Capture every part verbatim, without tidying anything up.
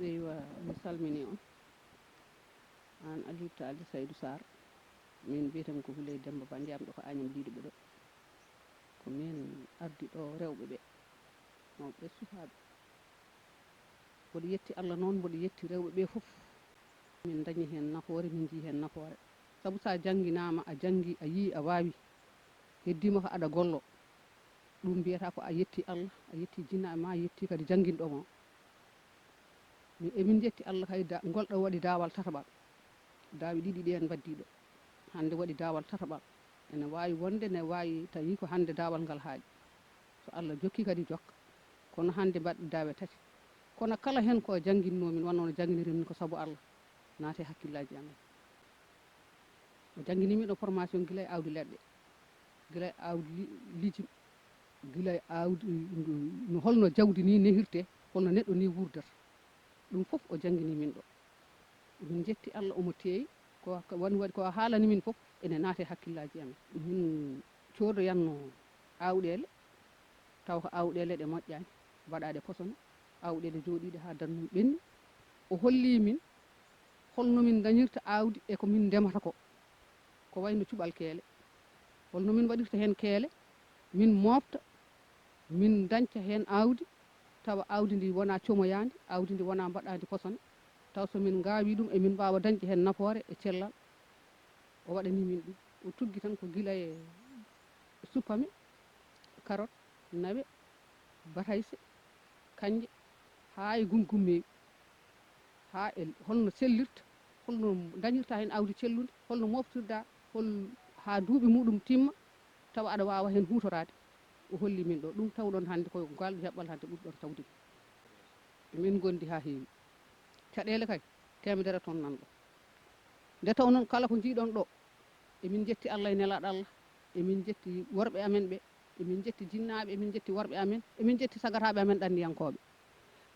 Eywa, mi salmini on. An Aliou Tali Saydou Sarr, min mbiyetemi ko Huley Demba Ba, ndiyam ɗo ko Agnam Diiduɓe ɗo. Ko min ardi ɗo rewɓe ɓe, mawɓe sukaaɓe. Mboɗo yetti Allah noon, mboɗo yetti rewɓe ɓe fof. Min dañi heen nafoore, min njii heen nafoore. Sabu so a jannginaama, a janngi, a yii, a waawi, heddiima ko aɗa gollo. Ɗum mbiyata ko a yetti Allah, a yetti jinnaaɓe ma, a yetti kadi jannginɗo ma. Mi, emin njetti Allah kay da, ngol ɗo waɗi daawal tataɓal. Daawe ɗiɗi ɗi en mbaddii ɗo. Hannde waɗi daawal tataɓal. Ene waawi wonde ne waawi tawi ko hannde daawal ngal haaɗi. So Allah jokki kadi jokka. Kono hannde mbaɗɗo daawe tati. Kono kala heen ko jannginnoo min, wonnoo no jannginiri min ko sabu Allah. Naate hakkillaaji amen. O janngini min ɗo formation gila e aawdi leɗɗe, gila e aawdi li-, lijim, gila e aawdi, no holno jawdi ni nehirte, holno neɗɗo ni wurdata. Ɗum fof o janngini min ɗo. Min njetti Allah, omo teeyi. Ko, ko woni waɗi ko o haalani min fof ene naate hakkillaaji amen. Min coodoyanno aawɗeele, taw ko aawɗeele ɗe moƴƴaani, mbaɗaaɗe posone, aawɗeele jooɗiiɗe haa darnum ɓenni. O holli min holno min dañirta aawdi e ko min ndemata ko. Ko wayno cuɓal keele. Holno min mbaɗirta heen keele, min moofta, min dañca heen aawdi, tawa aawdi ndi wonaa comoyaandi, aawdi ndi wonaa mbaɗaandi posone. Taw so min ngaawi ɗum, emin mbaawa dañde heen nafoore e cellal. O waɗani min ɗum. O tuggi tan ko gila e suppame, carotte, nawe, batayse, kanje, haa e gumgummeeɓi. Haa e holno sellirta, holno dañirta heen aawdi cellundi, holno moftirta, hol, haa duuɓi muɗum timma, tawa aɗa waawa heen huutoraade. O holli min ɗo. Ɗum tawɗon hannde ko ngal jaɓɓal hannde ɓurɗon tawde. Min ngondi haa heewi. Caɗeele kay, teemedere ton nan ɗo. Nde taw noon kala ko njiiɗon ɗo, emin njetti Allah e nelaaɗo Allah, emin njetti worɓe amen ɓe, emin njetti jinnaaɓe, emin njetti worɓe amen, emin njetti sagataaɓe amen ɗanniyankooɓe.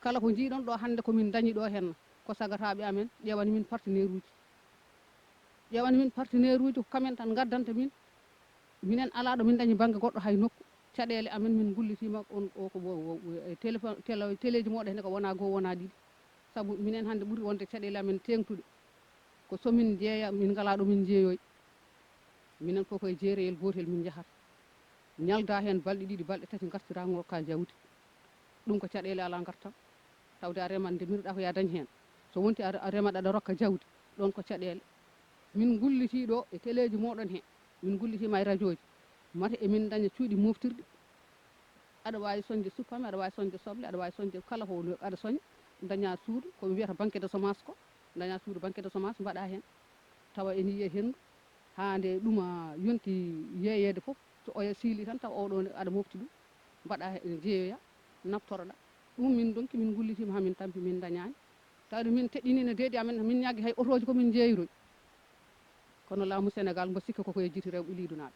Kala ko njiiɗon ɗo hannde ko min dañi ɗo heen, ko sagataaɓe amen ƴeewani min partenaire uji. Ƴeewani min partenaire uji ko kamen tan ngaddanta min. Minen alaa ɗo min dañi bannge goɗɗo hay nokku. Caɗeele amen min ngullitiima on o ko wo-, wo-, wo-, e téléphone, télé, téléji mooɗon hene ko wonaa goo, wonaa ɗiɗi. Sabu minen hannde ɓuri wonde caɗeele amen teeŋtuɗe. Ko so min njeeya, min ngalaa ɗo min njeeyoy. Minen fof koye jeereyel gootel min njahata. Ñalda heen balɗe ɗiɗi, balɗe tati ngartiraa ngokkaa jawdi. Ɗum ko caɗeele alaa ngartam. Tawde a remat ndemirɗaa ko yo a dañ heen. So wonti a, a remat aɗa rokka jawdi, ɗoon ko caɗeele. Min ngullitii ɗo e teleeji mooɗon he. Min ngullitiima e rajooji. Mata emin daña cuuɗi moftirɗi. Aɗa waawi soñde suppame, aɗa waawi soñde soble, aɗa waawi soñde kala ko woni, aɗa soña, daña suudu, ko ɓe mbiyata banque de semence ko, daña suudu banque de semence, mbaɗa heen. Tawa ene yiya henndu, haa nde ɗum a yonti yeeyeede fof, so oya siili tan, tawa oɗo ne aɗa mofti ɗum, mbaɗa he, jeeyoya, naftoroɗa. Ɗum min ndonki, min ngullitiima haa min tampi, min ndañaani. Tawde min teɗɗiniino deedi amen, min ñaagii hay otooji ko min njeeyiroy. Kono laamu Senegaal mbo sikka ko ko yejjiti rewɓe liidunaaɓe.